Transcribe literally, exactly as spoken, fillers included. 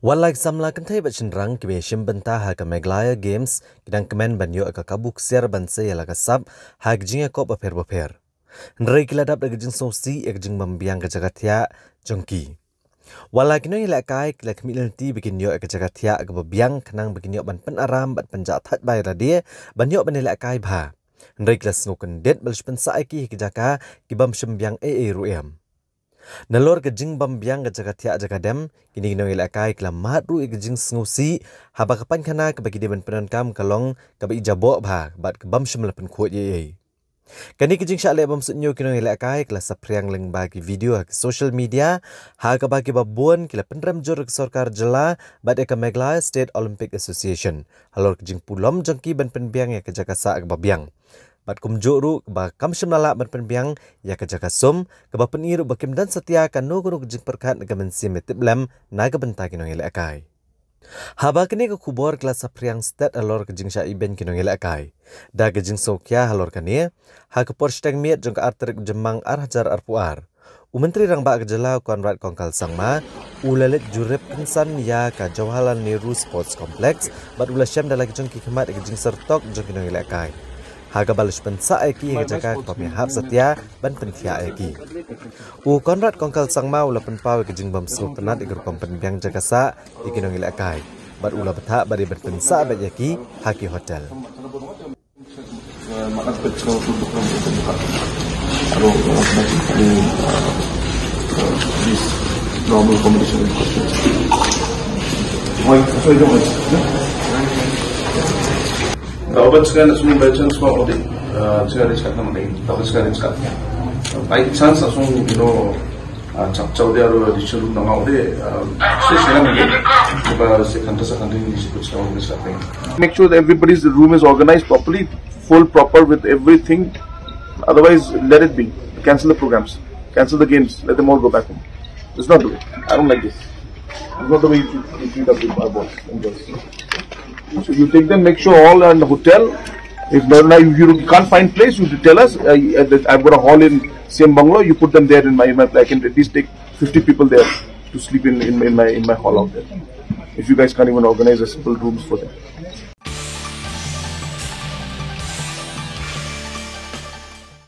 Wat la ki samla kynthei bad shynrang kiba ïashim bynta ha ka Meghalaya Games ki dang kmen ban ïoh ïa ka kabu ksiar ban sei ïa la ka sap ha ki jingïakop bapher bapher. Hynrei ki la dap da ka jingsngewsih ïa ka jingbym biang ka jaka thiah jong ki. Wat la ki nongïalehkai ki la khmih lynti ba kin ïoh ïa ka jaka thiah kaba biang khnang ba kin ïoh ban pynaram bad pynjah thait bai lade ban ïoh ban ïalehkai bha. Hynrei ki la sngew kyndit ba la shu pynsah ïa ki ha ki jaka ki bym shym biang ei ei ruh em. Nalor ka jingbym biang ka jaka thiah jaka dem, kine ki nongïalehkai ki la mad ruh ïa ka jingsngewsih haba ka painkhana kaba ki dei ban pyndonkam ka long kaba ïajaboh bha bad ka bym shym la pynkhuid ei ei. Kane ka jingshah leh bymsuidñiew ki nongïalehkai ki la saphriang lyngba ki video ha ki social media, ha kaba kiba bun ki la pynrem jur ïa ka sorkar jylla bad ïa ka Meghalaya State Olympic Association halor ka jingpulom jong ki ban pynbiang ïa ka jaka sah kaba biang. Bad kumjuh ruh kaba kam shym la lah ban pynbiang ïa ka jaka sum, kaba pyni ruh ba kim don satia kano kano ka jingpyrkhat na ka mynsiem ïatiplem na ka bynta ki nongïalehkai. Haba kane ka khubor ka la saphriang stet halor ka jingshah ibeiñ ki nongïalehkai, da ka jingsngewkhia halor kane, ha ka por shiteng miet jong ka ar tarik Jymmang ar hajar arphew ar, u Myntri Rangbah ka jylla u Conrad Kongkal Sangma u la leit jurip kynsan ïa ka Jawaharlal Nehru Sports Complex bad u la shem da la ki jong ki khmat ïa ka jingsyrtok jong ki nongïalehkai, ha kaba la shu pynsah ïa ki ha ka jaka kaba ïahap satia ban pynthiah ïa ki. U Conrad Kongkal Sangma u la pynpaw ïa ka jingbym sngewtynnat ïa ka rukom pynbiang jaka sah ïa ki nongïalehkai bad u la bthah ba dei ban pynsah beit ïa ki ha ki hotel. Normal accommodation. Why? That's why you don't like it, no? Daw ba chance na sung by chance ba odi, uh, chance risk na mani. Daw ba chance risk. By chance na sung, you know, uh, chap chau dia ro di chulu na mau de, um, si sila mani. Ba si kanta sa kanta ni si kuch kau risk thing. Make sure that everybody's room is organized properly, full proper with everything. Otherwise, let it be. Cancel the programs. Cancel the games. Let them all go back home. Let's not do it. I don't like this. It's not the way you treat, you treat our people, our boys and girls. So you take them, make sure all are in the hotel. If not, now you, you can't find place, you tell us. I, I, I've got a hall in same bungalow. You put them there in my, in my, I can at least take fifty people there to sleep in, in, in my, in my hall out there. If you guys can't even organize a simple rooms for them.